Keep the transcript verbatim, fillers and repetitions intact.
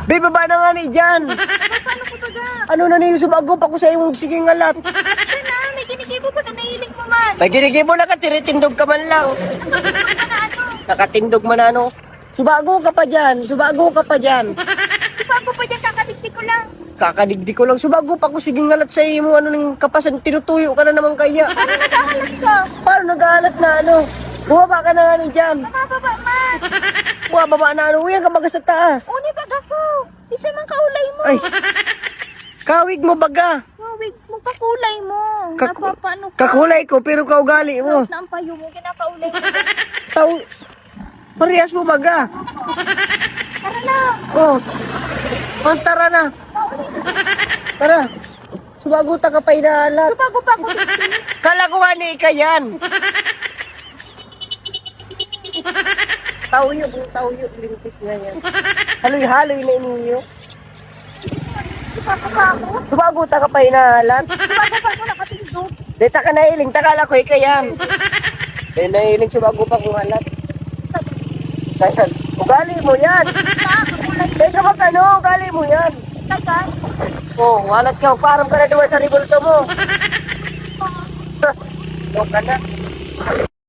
Be, baba na nga ni dyan. Paano ko baga? Ano na niyo, subago pa ko sa imong sige ngalat. Sana, may ginigibo ka na nahiling mo man. May ginigibo na ka, tiritindog ka man lang. Ano na ano? Nakatindog man ano. Subago ka pa dyan, subago ka pa dyan. Subago pa dyan, kakadigdi ko lang. Kakadigdi ko lang, subago pa ko sige ngalat sa imo, ano ning kapasan, tinutuyo ka na naman kaya. Paano naghahalat ka? Paano naghahalat na ano? Bumaba ka na nga ni dyan. Mababa man. Bumaba na ano, uyan ka baga sa taas. Uni baga ko. Isa man kaulay mo. Ay. Kawig mo baga. Kawig mo, kakulay mo. Kak- Napapaano ka? Kakulay ko, pero kaugali mo. Kahit na ang payo mo, kinakaulay mo. Tao, parehas mo baga. Tara na. Oh. Oh, tara na. Tara. Subago ta ka pa inahalat. Subago pa ako. Kalaguhan ni ika yan. Tauyo, tauyo, lintis na yan. Haloy-haloy na iniyo. Subago pa ako. Subago ta ka pa inahalat. Subago pa ako nakatindog. Di ta ka nailing, takala ko ika yan. Di nailing, subago pa kong halat. Ayan. Ugali mo yan. Di ka magano, ugali mo yan. Tagal. Oh, walat ka, param ka na duman sa rebulto mo. Huwag ka na.